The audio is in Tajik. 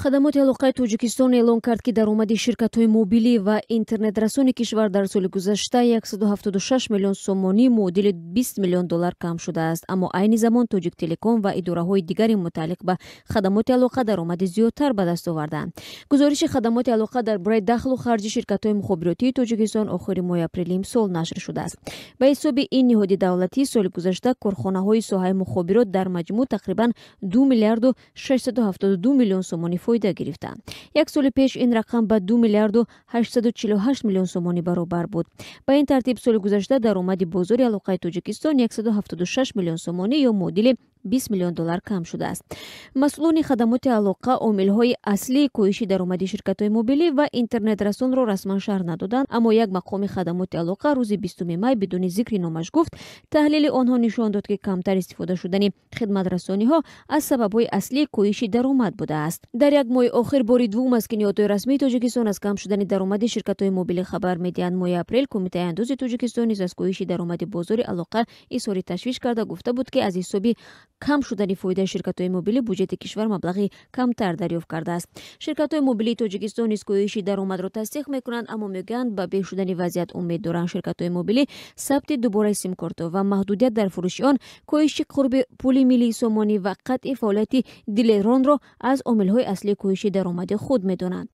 Хадамоти алоқаи Тоҷикистон эълон кард, ки даромади ширкатҳои мобилӣ ва интернетрасони кишвар дар соли гузашта 176 миллион сомонӣ, муодили 20 миллион доллар, кам шудааст. Аммо айни замон Тоҷиктелеком ва идораҳои дигари мутааллиқ ба хадамоти алоқа даромади зиёдтар ба даст овардаанд. Гузориши хадамоти алоқа дар бораи дахлу харҷи ширкатҳои мухобиротии Тоҷикистон охири моҳи апрели имсол нашр шудааст. Ба ҳисоби ин ниҳоди давлатӣ, соли гузашта корхонаҳои соҳаи мухобирот дар маҷмӯъ тақрибан 2 миллиарду 672 миллион сомонӣ фоида гирифтанд. Як соли пеш ин рақам ба 2 миллиарду 848 миллион сомонӣ баробар буд. Ба ин тартиб, соли гузашта даромади бозори алоқаи Тоҷикистон 176 миллион сомонӣ ё муодили 20 миллион доллар кам шудааст. Масъулони хадамоти алоқа омилҳои аслии коҳиши даромади ширкатҳои мобилӣ ва интернетрасонро расман шарҳ надоданд, аммо як мақоми хадамоти алоқа рӯзи 20 май бидуни зикри номаш гуфт, таҳлили онҳо нишон дод, ки камтар истифода шудани хидматрасониҳо аз сабабҳои аслии коҳиши даромад будааст. Дар як моҳи охир бори дуввум аст, ки ниҳодҳои расмии Тоҷикистон аз кам шудани даромади ширкатҳои мобилӣ хабар медиҳанд. Моҳи апрел Кумитаи андози Тоҷикистон низ аз коҳиши даромади бозори алоқа изҳори ташвиш карда, гуфта буд, ки аз ҳисоби кам шудани фоидаи ширкатҳои мобилӣ буҷети кишвар маблағи камтар дарёфт кардааст. Ширкатҳои мобилии Тоҷикистон низ коҳиши даромадро тасдиқ мекунанд, аммо мегӯянд, ба беҳ шудани вазъият умед доранд. Ширкатҳои мобилӣ сабти дубораи симкортҳо ва маҳдудият дар фурӯши он, коҳиши қурби пули миллии сомонӣ ва қатъи фаъолияти дилеронро аз омилҳои аслии коҳиши даромади худ медонанд.